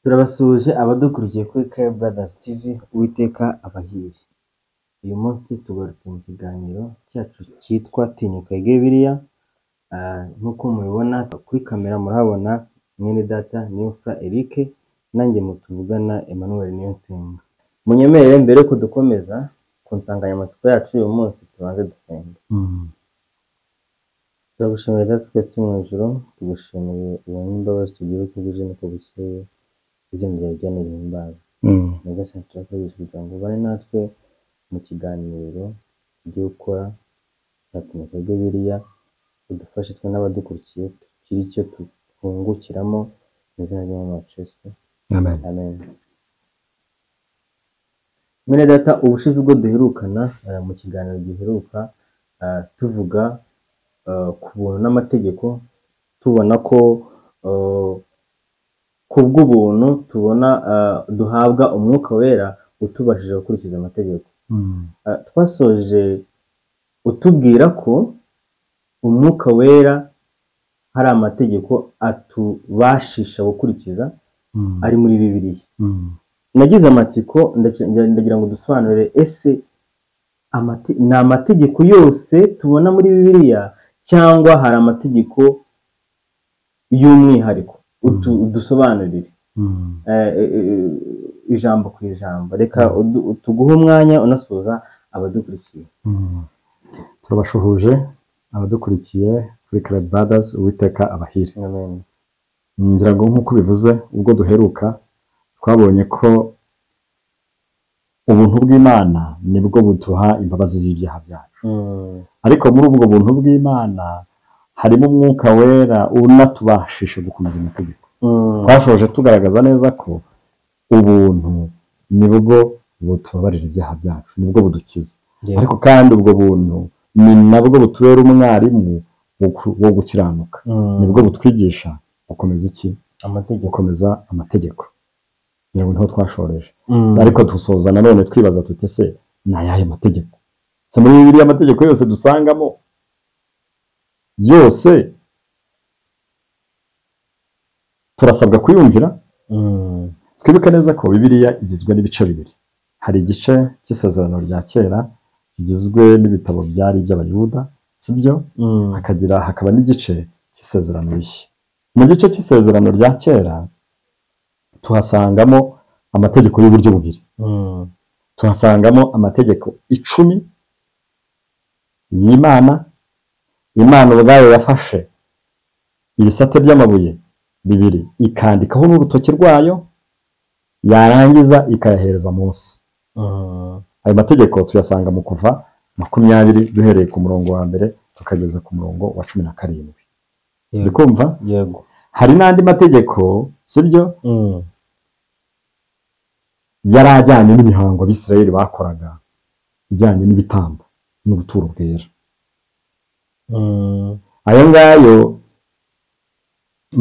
Turabasuhuje abadukurikiye kuri Care Brothers TV, Uwiteka abahire. Uyu munsi tugarutse mu kiganiro cyacu cyitwa Tinyuka Wige Bibiliya. Nk'uko mubibona kuri kamera murahabona mwene data Niyomfura Eric, nanjye mutuvugana Emmanuel Niyonsenga. Munyemerere mbere yuko dukomeza ku nsanganyamatsiko yacu y'uyu munsi tubanze dusenge. Turagushimiye Data twese turi mu ijuru, tugushimiye ubuntu n'imbabazi tugira uko bwije n'uko bukeye, izina ryawe ryane rihimbazwe. Nyagasani turakoresha kugira ngo ubane natwe mu kiganiro tugiye gukora cya Tinyuka Wige Bibiliya, udufashe twe n'abadukurikiye tugire icyo twungukiramo mu izina ry'Umwami wacu Yesu. Amen. Amen. Mwene data, ubushize ubwo duherukana mu kiganiro giheruka tuvuga ku buntu n'amategeko, tubona ko ku bw'ubuntu tubona duhabwa umwuka wera utubashije gukurikiza amategeko. Twasoje utubwira ko umwuka wera hari amategeko atubashisha gukurikiza ari muri Bibiliya. Nagize amatsiko ndagira ngo dusobanurire, ese ni amategeko yose tubona muri Bibiliya cyangwa hari amategeko y'umwihariko? Udusobanurire ijambo ku ijambo. Reka tuguhe umwanya unasuhuza abadukurikiye. Turabashuhuje abadukurikiye kuri Care Brothers, Uwiteka abahire. Amen. Ngira ngo nk'uko bivuze, ubwo duheruka twabonye ko ubuntu bw'Imana nibwo buduha imbabazi z'ibyaha byacu. Ariko muri ubwo buntu bw'Imana harimo umwuka wera unatubashisha gukomeza amategeko. Twashoje tugaragaza neza ko ubuntu nibwo butubabarira ibyaha byacu, nibwo budukiza. Ariko kandi ubwo buntu ni nabwo butubera umwarimu wo gukiranuka. Nibwo butwigisha gukomeza iki? Amategeko. Gukomeza amategeko. Ngira ngo niho twashoreje. Ariko dusoza nanone twibaza tuti ese ni ayahe mategeko? Se muri Bibiliya amategeko yose dusangamo yose turasabwa kuyumvira? Twibuke neza ko Bibiliya igizwe n'ibice bibiri. Hari igice cy'isezerano rya kera kigizwe n'ibitabo byari iby'Abayuda, sibyo? Hakaba n'igice cy'isezerano rishya. Mu gice cy'isezerano rya kera tuhasangamo amategeko y'uburyo bubiri. Tuhasangamo amategeko 10 y'Imana. Imana ubwayo yafashe ibisate by'amabuye bibiri ikandikaho n'urutoki rwayo, yarangiza ikayahereza Mose. Ayo mategeko tuyasanga mu Kuva 20 duhereye ku murongo wa mbere tukageza ku murongo wa 17. Uri kumva? Yego. Hari n'andi mategeko, sibyo? Yari ajyanye n'imihango Abisirayeli bakoraga ijyanye n'ibitambo n'ubuturo bwera. Ayo ngayo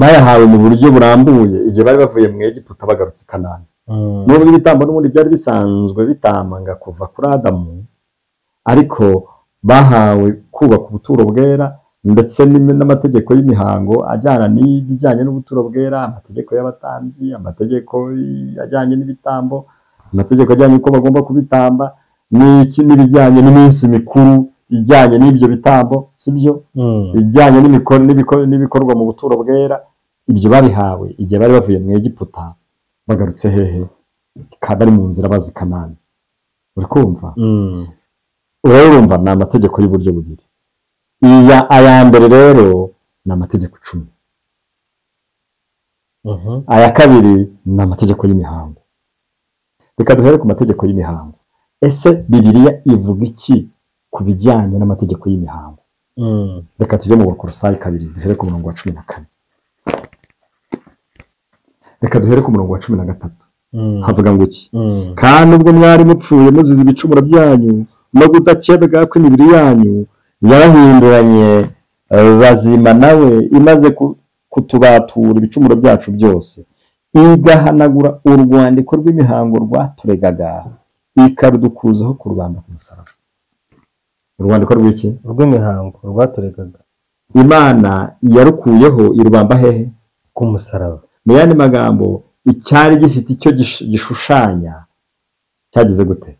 bayahawe mu buryo burambuye igihe bari bavuye mu Egiputa bagarutse i Kanani. Nubwo ibitambo n'ubundi byari bisanzwe bitambwa kuva kuri Adamu, ariko bahawe kubaka ubuturo bwera ndetse n'amategeko y'imihango ajyana n'ibijyanye n'ubuturo bwera, amategeko y'abatambyi, amategeko ajyanye n'ibitambo, amategeko ajyanye uko bagomba kubitamba, n'ibijyanye n'iminsi mikuru ijyanye n'ibyo bitambo, sibyo? Ijyanye n'ibikorwa mu buturo bwera. Ibyo babihawe igihe bari bavuye mu Egiputa bagarutse hehe? Bari mu nzira bazi Kanani. Uri kumva? Urumva ni amategeko y'uburyo bubiri. Aya mbere rero ni amategeko 10. Aya kabiri ni amategeko y'imihango. Reka duhere ku mategeko y'imihango. Ese Bibiliya ivuga iki ku bijyanye n'amategeko y'imihango? Reka tujye mu Bakolosayi 2 duhere ku murongo wa 14. Reka duhere ku murongo wa 13. Havuga ngo iki? Kandi ubwo mwari mupfuye muzize ibicumuro byanyu no kudakebwa kw'imibiri yanyu, yarahinduranye bazima nawe imaze kutubatura ibicumuro byacu byose, igahanagura urwandiko rw'imihango rwaturegaga, ikarudukuzaho ku rubamba ku musaraba. Urwandiko rw'iki? Rw'imihango rwaturegaga. Imana yarukuyeho irubamba hehe? Ku musaraba. Mu yandi magambo, Icyari gifite icyo gishushanya cyagize gute?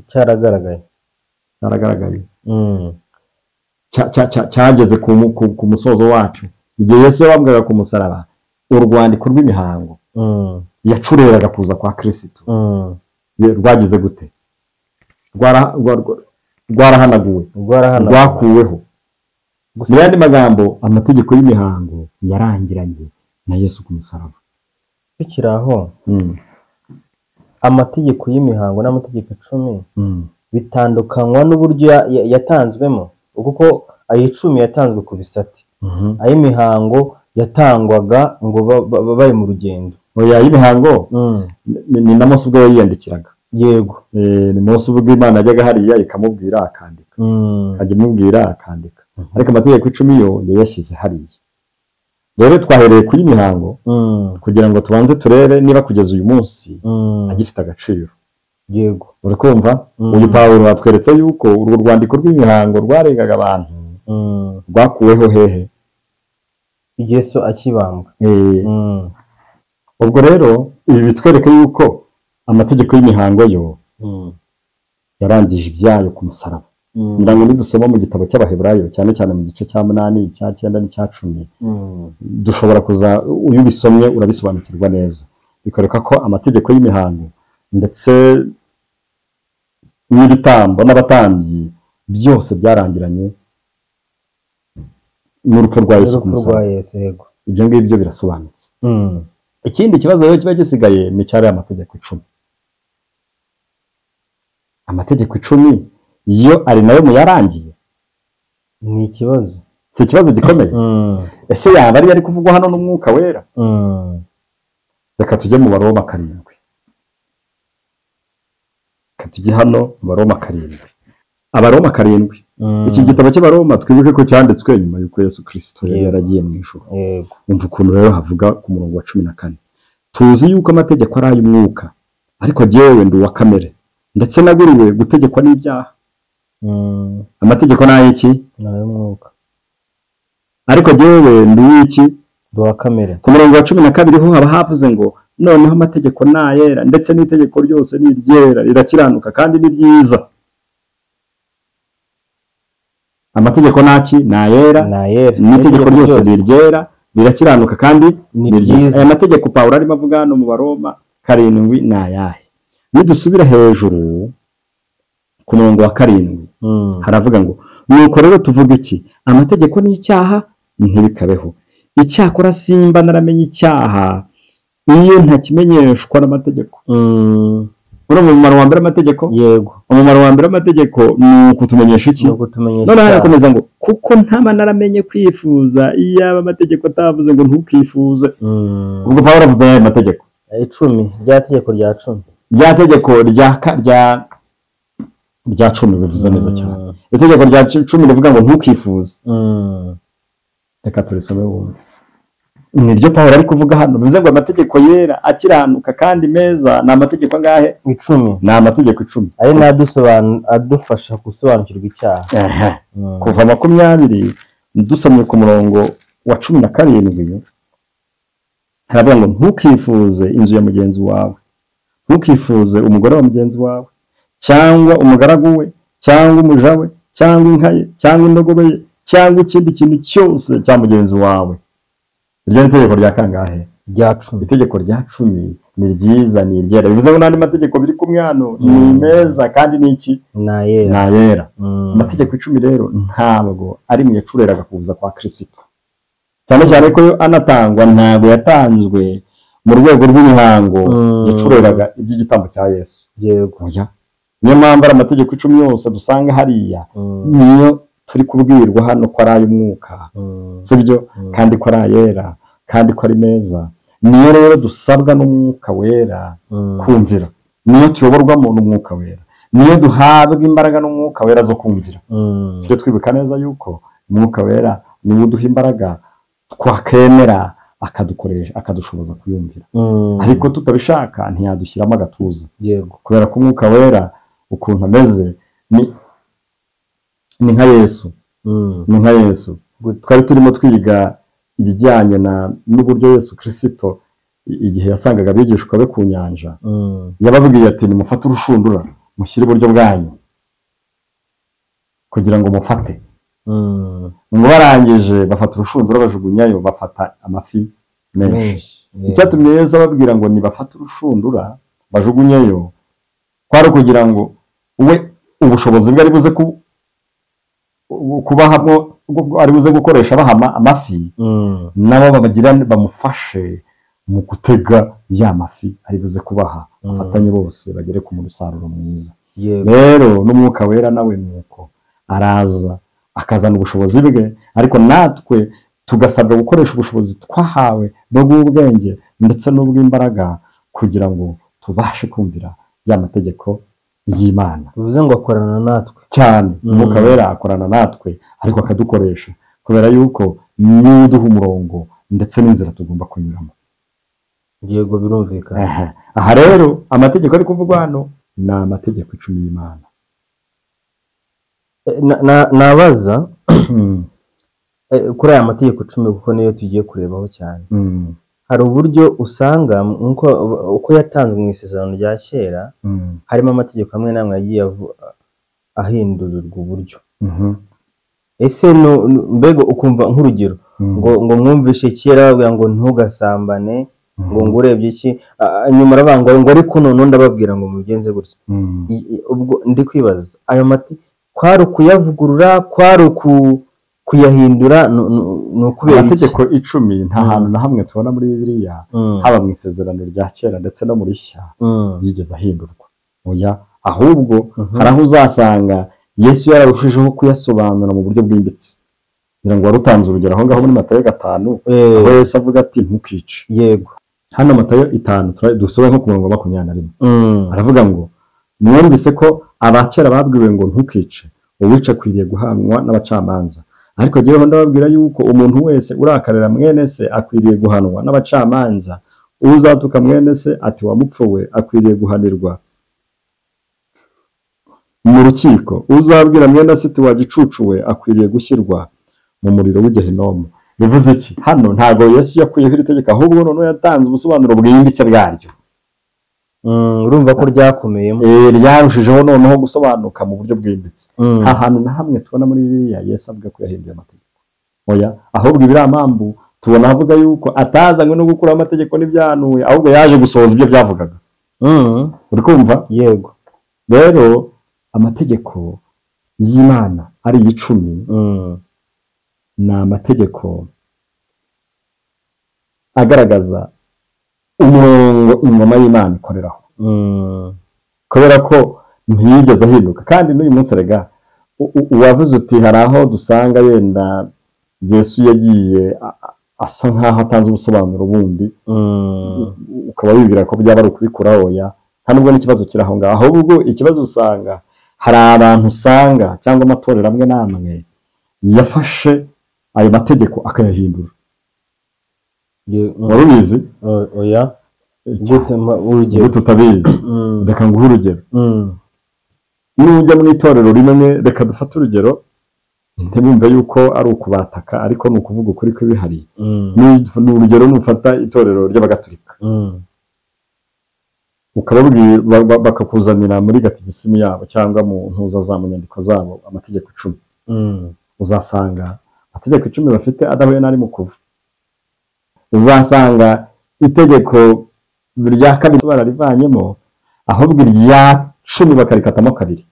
Cyaragaragaye. Cyaragaragaye. Cyageze ku musozo wacu. Igihe Yesu yabambwaga ku musaraba, urwandiko rw'imihango yacureraga kuza kwa Kristo rwagize gute? Rwarahanaguwe, rwakuweho. Mu yandi magambo, amategeko y'imihango yarangiranye na Yesu ku musaraba. Tukiri aho, amategeko y'imihango n'amategeko 10 bitandukanywa n'uburyo yatanzwemo, kuko ayo 10 yatanzwe ku bisate, ay'imihango yatangwaga ngo bari mu rugendo. Oya, y'imihango ni na Mose ubwo yiyandikiraga. Yego. Ni Mose ubwo Imana yajyaga hariya ikamubwira akandika, akajya imubwira akandika. Ariko amategeko 10 yo yayashyize hariya. Rero twahereye kuri mihango kugira ngo tubanze turebe niba kugeza uyu munsi agifite agaciro. Yego. Uri kumva? Uyu Pawulo atweretse yuko urwo rwandiko rw'imihango rwaregaga abantu rwakuweho hehe? Yesu akibambwa. Ubwo rero ibi bitwereka yuko amategeko y'imihango yo yarangije ibyayo ku musaraba. Ndango nidusoma mu gitabo cy'Abaheburayo, cyane cyane mu gice cya 8, icya 9 n'icya 10, dushobora kuza, uyu bisomye urabisobanukirwa neza. Bikwereka ko amategeko y'imihango ndetse n'ibitambo n'abatambyi byose byarangiranye n'urupfu rwa Yesu ku musaraba. Ibyo ngibyo birasobanutse. Ikindi kibazo rero kiba gisigaye ni cyari amategeko 10. Amategeko 10 yo ari nayo mu yarangiye. Ni ikibazo. Si ikibazo gikomeye. Ese yaba ari kuvugwa hano n'Umwuka Wera? Reka tujye mu Baroma 7. Reka tujye hano mu Baroma 7. Abaroma 7. Iki gitabo cy'Abaroma twibuke ko cyanditswe nyuma y'uko Yesu Kristo yari yaragiye mu ijuru. Umva ukuntu rero havuga ku murongo wa 14. Tuzi yuko amategeko ari ay'umwuka, ariko jyewe ndi uwa kamere, ndetse naguriwe gutegekwa n'ibyaha. Amategeko ni ay'iki? Ni ay'umwuka. Ariko jyewe ndi uw'iki? Ndi uwa kamere. Ku murongo wa 12 ho haba havuze ngo noneho amategeko ni ayera, ndetse n'itegeko ryose ni iryera, rirakiranuka kandi ni ryiza. Amategeko naki? Ni ayera, n'itegeko ryose ni iryera, rirakiranuka kandi ni ryiza. Aya mategeko Pawulo arimo avuga hano mu Baroma 7 ni ayahe? Nidusubira hejuru ku murongo wa 7 haravuga ngo nuko rero tuvuga iki? Amategeko ni icyaha? Ntibikabeho. Icyakora simba naramenye icyaha iyo ntakimenyeshwa n'amategeko. Urumva umumaro wa mbere w'amategeko? Yego. Umumaro wa mbere w'amategeko ni ukutumenyesha iki? None harakomeza ngo kuko ntaba naramenye kwifuza iyaba amategeko atavuze ngo ntukifuze. Ubwo Pawulo avuze aya mategeko 10, rya tegeko rya 10. Rya tegeko rya 10 bivuze neza cyane. Itegeko rya 10 rivuga ngo ntukifuze. Reka turisome wumve. Niryo Pawulo ari kuvuga hano, bivuze ngo amategeko yera akiranuka kandi meza ni amategeko angahe? 10. Ni amategeko 10. Ari adufasha gusobanukirwa icyaha. Kuva 20 dusomye ku murongo wa 17 haravuga ngo ntukifuze inzu ya mugenzi wawe, ntukifuze umugore wa mugenzi wawe, cyangwa umugaragu we, cyangwa umuja we, cyangwa inka ye, cyangwa indogobe ye, cyangwa ikindi kintu cyose cya mugenzi wawe. Iryo ni itegeko rya kangahe? Rya 10. Itegeko rya 10 ni ryiza, ni iryera. Bivuze ngo n'andi mategeko biri kumwe hano ni meza kandi ni iki? Ni ayera. Ni ayera. Amategeko 10 rero ntabwo ari mu yacureraga kuza kwa Kristo. Cyane cyane ko yo anatangwa ntabwo yatanzwe mu rwego rw'imihango yacureraga iby'igitambo cya Yesu. Yego. Oya. Niyo mpamvu ari amategeko 10 yose dusanga hariya niyo turi kubwirwa hano ko ari ay'umwuka, sibyo? Kandi ko ari ayera, kandi ko ari meza. Niyo rero dusabwa n'Umwuka Wera kumvira, niyo tuyoborwamo n'Umwuka Wera, niyo duhabwa imbaraga n'Umwuka Wera zo kumvira. Tujye twibuka neza yuko Umwuka Wera niwe uduha imbaraga twakemera akadukoresha, akadushoboza kuyumvira. Ariko tutabishaka ntiyadushyiramo agatuza. Yego. Kubera ko Umwuka Wera ukuntu ameze ni nka Yesu. Ni nka Yesu. Twari turimo twiga ibijyanye n'uburyo Yesu Kristo igihe yasangaga abigishwa be ku nyanja, yababwiye ati nimufate urushundura mushyire iburyo bwanyu kugira ngo mufate. Ngo barangije bafata urushundura bajugunyayo, bafata amafi menshi. Icyatumye Yesu ababwira ngo nibafate urushundura bajugunyeyo kwari kugira ngo we ubushobozi bwe ari buze kubahamo, ari buze gukoresha bahama amafi, nabo babagira bamufashe mu gutega ya mafi ari buze kubaha, bafatanye bose bagere ku musaruro mwiza. Rero n'Umwuka Wera nawe nuko araza akazana ubushobozi bwe, ariko natwe tugasabwa gukoresha ubushobozi twahawe bw'ubwenge ndetse n'ubw'imbaraga kugira ngo tubashe kumvira ya mategeko y'Imana. Bivuze ngo akorana natwe cyane. Umwuka Wera akorana natwe, ariko akadukoresha kubera yuko niwe uduha umurongo ndetse n'inzira tugomba kunyuramo. Yego, birumvikana. Aha rero amategeko ari kuvugwa hano ni amategeko 10 y'Imana. Nabaza kuri aya mategeko 10 kuko niyo tugiye kurebaho cyane. Hari uburyo usanga uko yatanzwe mu isezerano rya kera, harimo amategeko amwe n'amwe yagiye ahindurirwa uburyo. Ese mbega ukumva nk'urugero ngo mwumvishe kera babwira ngo ntugasambane, ngo urebye iki, nyuma aravuga ngo ariko none ndababwira ngo mubigenze gutya. Ubwo ndi kwibaza ayo mati kwari ukuyavugurura, kwari kuyahindura, ni ukubera iki? Amategeko 10 nta hantu na hamwe tubona muri Bibiliya, haba mu isezerano rya kera ndetse no mu rishya, yigeze ahindurwa. Oya, ahubwo hari aho uzasanga Yesu yararushijeho kuyasobanura mu buryo bwimbitse. Ngira ngo warutanze urugero aho ngaho muri Matayo 5, aho Yesu avuga ati ntukice. Yego. Hano Matayo 5 dusome nko ku murongo wa 21. Aravuga ngo mwumvise ko abakera babwiwe ngo ntukice, uwica akwiriye guhanwa n'abacamanza. Ariko jyeweho ndababwira yuko umuntu wese urakarira mwene se akwiriye guhanwa n'abacamanza. Uzatuka mwene se ati wamupfuwe akwiriye guhanirwa mu rukiko. Uzabwira mwene se ati wagicucuwe akwiriye gushyirwa mu muriro w'igehinomu. Bivuze iki? Hano ntago Yesu yakuyeho iri tegeko, ahubwo noneho yatanze ubusobanuro bwimbitse bwaryo. Urumva ko ryakomeyemo, ryarushijeho noneho gusobanuka mu buryo bwimbitse. Nta hantu na hamwe tubona muri Bibiliya Yesu avuga ko yahinduye amategeko. Oya, ahubwo ibiramambu tubona avuga yuko atazanywe no gukuraho amategeko n'ibyahanuwe, ahubwo yaje gusohoza ibyo byavugaga. Uri kumva? Yego. Rero amategeko y'Imana ari 10, ni amategeko agaragaza umurongo ingoma y'Imana ikoreraho. Kubera ko ntiyigeze ahinduka. Kandi n'uyu munsi rega uwavuze uti hari aho dusanga yenda Yesu yagiye asa nkaho atanze ubusobanuro bundi, ukaba wibwira ko byaba ari ukubikuraho. Oya, nta nubwo n'ikibazo kiri aho ngaho, ahubwo ikibazo usanga hari abantu usanga cyangwa amatorero amwe n'amwe yafashe ayo mategeko akayahindura. Wari ubizi? Oya. Gute utabizi? Reka nguhe urugero. Nujya mu itorero rimwe, reka dufate urugero, ntibumve yuko ari ukubataka, ariko ni ukuvuga ukuri kw'ibihari. Ni urugero nufata itorero ry'Abagatulika, ukababwira bakakuzanira muri gatigisimu yabo cyangwa mu ntuza za mu nyandiko zabo amategeko 10, uzasanga amategeko 10 bafite adahuye n'ari mu kuva. Uzasanga itegeko rya 2 bararivanyemo, ahubwo irya 10 bakarikatamo 2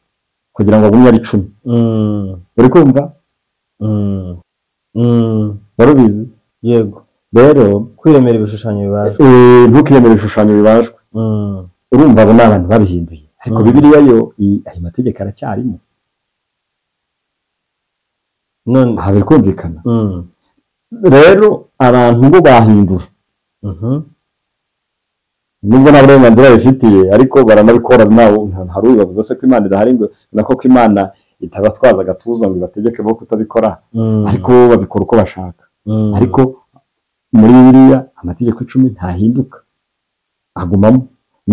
kugira ngo agumye ari 10. Uri kumva? Wari ubizi? Yego. Rero kwiremera ibishushanyo bibajwe, ntukiremere ibishushanyo bibajwe. Urumva abo ni abantu babihinduye, ariko Bibiliya yo ayo mategeko aracyarimo. None aha biri kumvikana. Rero abantu bo bahindura, nubwo nta burenganzira babifitiye, ariko baranabikora. Nawe hari ubibabuza se ko Imana idahari, ngo nako ko Imana itabatwaza agatuza ngo ibategeke bo kutabikora, ariko bo babikora uko bashaka. Ariko muri Bibiliya amategeko 10 ntahinduka, agumamo.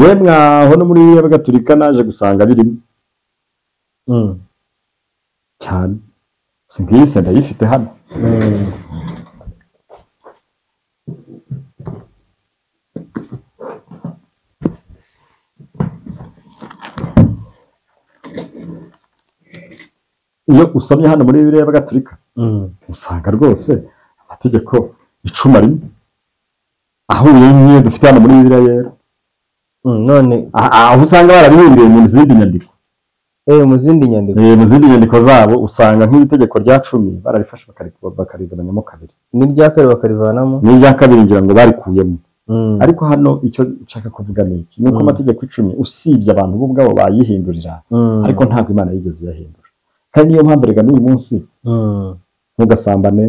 Yemwe aho no muri Bibiliya Gatulika naje gusanga birimo cyane. Sinkise ndayifite hano. Iyo usomye hano muri Bibiliya y'Abagatulika usanga rwose amategeko 10 arimo ahuye n'iyo dufite hano muri Bibiliya yera. None aho usanga barabihinduye mu zindi nyandiko. Mu zindi nyandiko. Mu zindi nyandiko zabo usanga nk'itegeko rya 10 bararifashe bakarigabanyamo kabiri. N'irya kabiri bakarivanamo. N'irya kabiri ngira ngo barikuyemo. Ariko hano icyo nshaka kuvuga ni iki, nuko amategeko 10 usibye abantu bo ubwabo bayihindurira, ariko ntabwo Imana yigeze iyahindura. Kandi niyo mpamvu rega n'uyu munsi ntugasambane,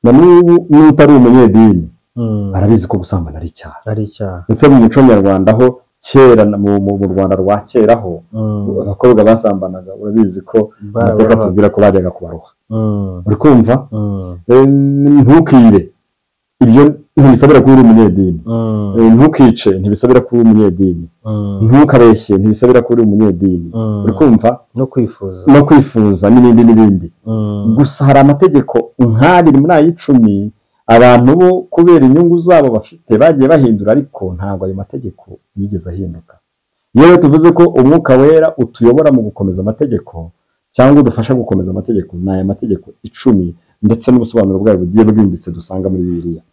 na n'ubu n'utari umunyedini arabizi ko gusambana ari icyaha. Ari icyaha. Ndetse mu muco nyarwanda ho kera, mu Rwanda rwa kera ho abakobwa basambanaga urabizi ko amateka tubwira ko bajyaga kubaroha. Uri kumva? Ntukibe, ibyo ntibisabira kuba uri umunyedini. Ntukice, ntibisabira kuba uri umunyedini. Ntukabeshye, ntibisabira kuba uri umunyedini. Uri kumva? No kwifuza n'ibindi n'ibindi. Gusa hari amategeko nk'abiri muri ayo 10 abantu bo kubera inyungu zabo bafite bagiye bahindura, ariko ntabwo ayo mategeko yigeze ahinduka. Iyo tuvuze ko umwuka wera utuyobora mu gukomeza amategeko cyangwa udufasha gukomeza amategeko, ni aya mategeko 10 ndetse n'ubusobanuro bwayo bugiye bwimbitse dusanga muri Bibiliya.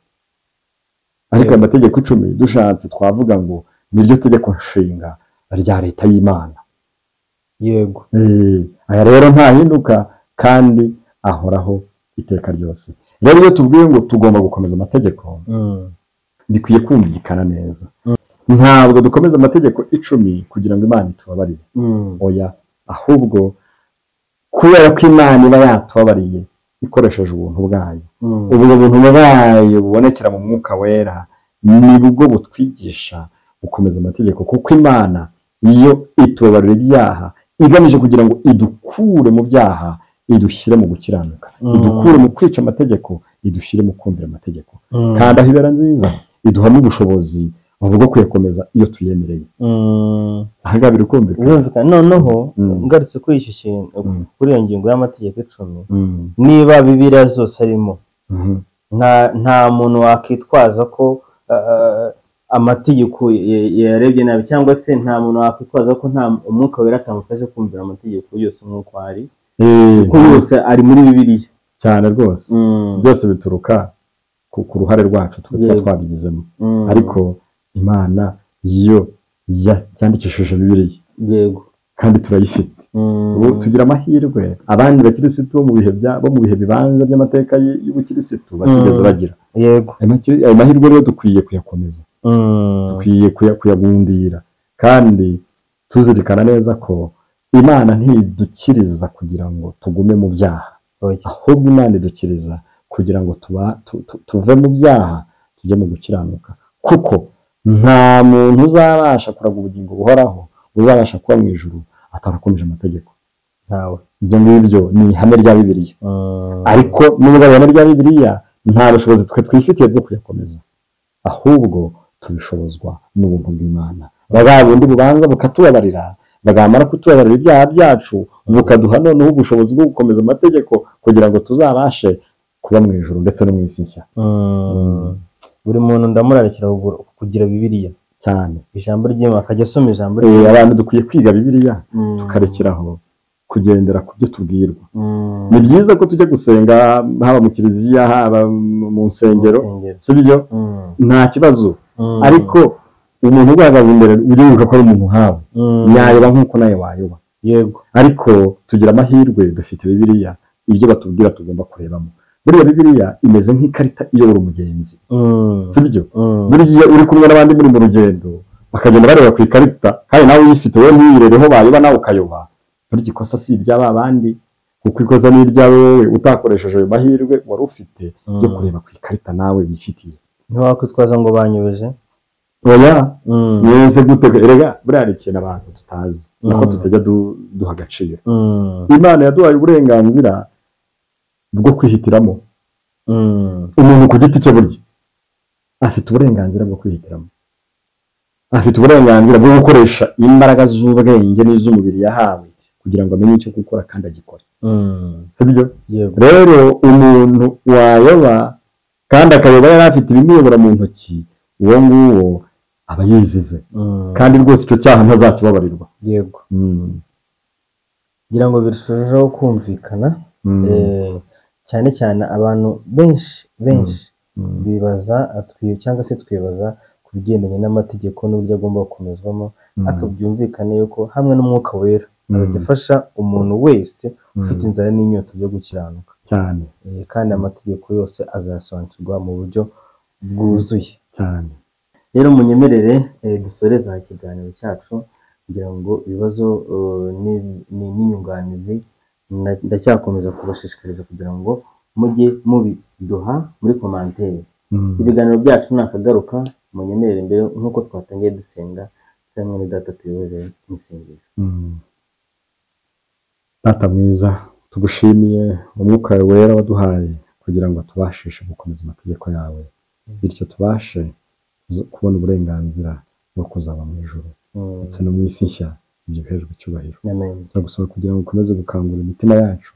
Ariko aya mategeko 10 dushatse twavuga ngo niryo tegeko nshinga rya leta y'Imana. Yego. Aya rero ntahinduka kandi ahoraho iteka ryose. Rero iyo tubwiye ngo tugomba gukomeza amategeko, bikwiye kumvikana neza. Ntabwo dukomeza amategeko 10 kugira ngo Imana itubabarire. Oya, ahubwo kubera ko Imana iba yatubabariye ikoresheje ubuntu bwayo. Ubwo buntu bwayo bubonekera mu mwuka wera nibwo butwigisha gukomeza amategeko, kuko Imana iyo itubabarira ibyaha igamije kugira ngo idukure mu byaha, idushyire mu gukiranuka, idukure mu kwica amategeko, idushyire mu kumvira amategeko. Kandi aho ibera nziza iduha n'ubushobozi bwo kuyakomeza iyo tuyemereye. Aha ngaha birikumvikana. Noneho ngarutse kuri iki kintu, kuri iyo ngingo y'amategeko 10, niba Bibiliya zose arimo, nta muntu wakitwaza ko amategeko yarebye nabi, cyangwa se nta muntu wakwitwaza ko nta umwuka wera atamufashe kumvira amategeko yose nk'uko ari, kuko yose ari muri Bibiliya. Cyane rwose. Byose bituruka ku ruhare rwacu twe twabigizemo. Ariko Imana yo yandikishije Bibiliya. Yego. Kandi turayifite. Ubu tugira amahirwe abandi bakirisitu bo mu bihe bibanza by'amateka y'ubukirisitu batigeze bagira. Yego. Ayo mahirwe rero dukwiye kuyakomeza. Dukwiye kuyagundira, kandi tuzirikana neza ko Imana ntidukiriza kugira ngo tugume mu byaha. Ahubwo Imana idukiriza kugira ngo tuve mu byaha tujye mu gukiranuka, kuko nta muntu uzabasha kuraga ubugingo buhoraho, uzabasha kuba mu ijuru atarakomeje amategeko. Ntawe. Ibyo ngibyo ni ihame rya Bibiliya. Ariko nubwo ihame rya Bibiliya nta bushobozi twe twifitiye bwo kuyakomeza, ahubwo tubishobozwa n'ubuntu bw'Imana. Bwa bundi bubanza bukatubabarira, bagamara kutubabarira ibyaha byacu, bukaduha noneho ubushobozi bwo gukomeza amategeko kugira ngo tuzabashe kuba mu ijuru ndetse no mu isi nshya. Buri muntu ndamurarikira kugira Bibiliya cyane, ijambo ry'Imana, akajya asoma ijambo ry'Imana. Abantu dukwiye kwiga Bibiliya tukarekeraho kugendera ku byo tubwirwa. Ni byiza ko tujya gusenga, haba mu kiliziya, haba mu nsengero, sibyo? Nta kibazo. Ariko umuntu uhagaze imbere ujye wibuka ko ari umuntu nkawe, yayoba nk'uko nawe wayoba. Yego. Ariko tugira amahirwe dufite Bibiliya, ibyo batubwira tugomba kurebamo. Buriya Bibiliya imeze nk'ikarita iyobora umugenzi, sibyo? Buriya uri kumwe n'abandi muri mu rugendo bakagenda bareba ku ikarita, kandi nawe uyifite wowe ntuyirebeho, bayoba nawe ukayoba. Burya ikosa si iry'aba bandi, kuko ikosa ni iryawe wowe utakoresheje ayo mahirwe wari ufite yo kureba ku ikarita nawe wifitiye. Ntiwakwitwaza ngo banyobeje. Oya, neze gute? Erega buriya hari ikintu abantu tutazi, nako tutajya duha agaciro. Imana yaduhaye uburenganzira bwo kwihitiramo. Umuntu ku giti cye burya afite uburenganzira bwo kwihitiramo, afite uburenganzira bwo gukoresha imbaraga z'ubwenge n'iz'umubiri yahawe kugira ngo amenye icyo gukora kandi agikore. Sibyo? Rero umuntu wayoba kandi akayoba yari afite ibimuyobora mu ntoki, uwo nguwo aba yizize, kandi rwose icyo cyaha ntazakibabarirwa. Yego. Ngira ngo birushijeho kumvikana, cyane cyane abantu benshi benshi bibaza cyangwa se twibaza ku bigendanye n'amategeko n'uburyo agomba gukomezwamo, ariko byumvikane yuko hamwe n'Umwuka Wera azajya umuntu wese ufite inzara n'inyota byo gukiranuka cyane, kandi amategeko yose azasobanukirwa mu buryo bwuzuye cyane. Rero munyemerere dusoreze aha ikiganiro cyacu, kugira ngo ibibazo n'inyunganizi ndacyakomeza kubashishikariza kugira ngo mujye mubiduha muri komantere. Ibiganiro byacu nakagaruka, munyemerere mbere nk'uko twatangiye dusenga, se mwene Data tuyoborere mu isengesho. Data mwiza, tugushimiye Umwuka Wera waduhaye kugira ngo tubashishe gukomeza amategeko yawe, bityo tubashe kubona uburenganzira bwo kuzaba mu ijuru ndetse no mu isi nshya, ibyo bihejwe icyubahiro. Turagusaba kugira ngo ukomeze gukangura imitima yacu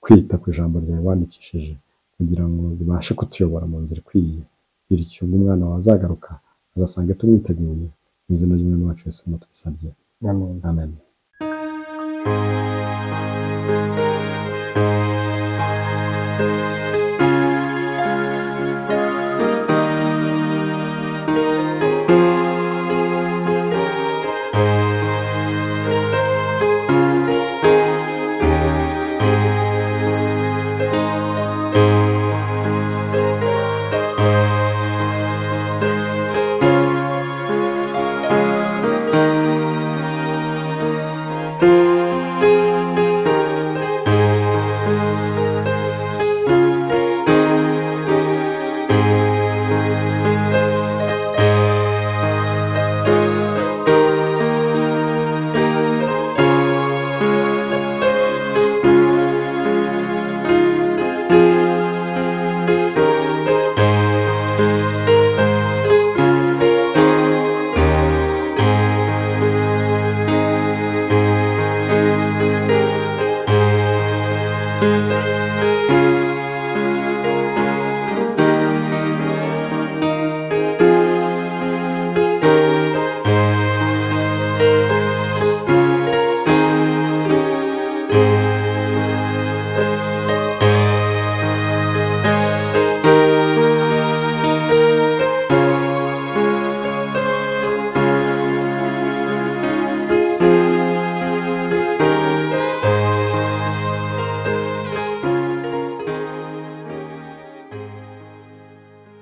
kwita ku ijambo ryawe wandikishije, kugira ngo ribashe kutuyobora mu nzira ikwiye, bityo ubwo umwana wawe azagaruka azasange tumwiteguye. Mu izina ry'Umwami wacu Yesu tubisabye, amen.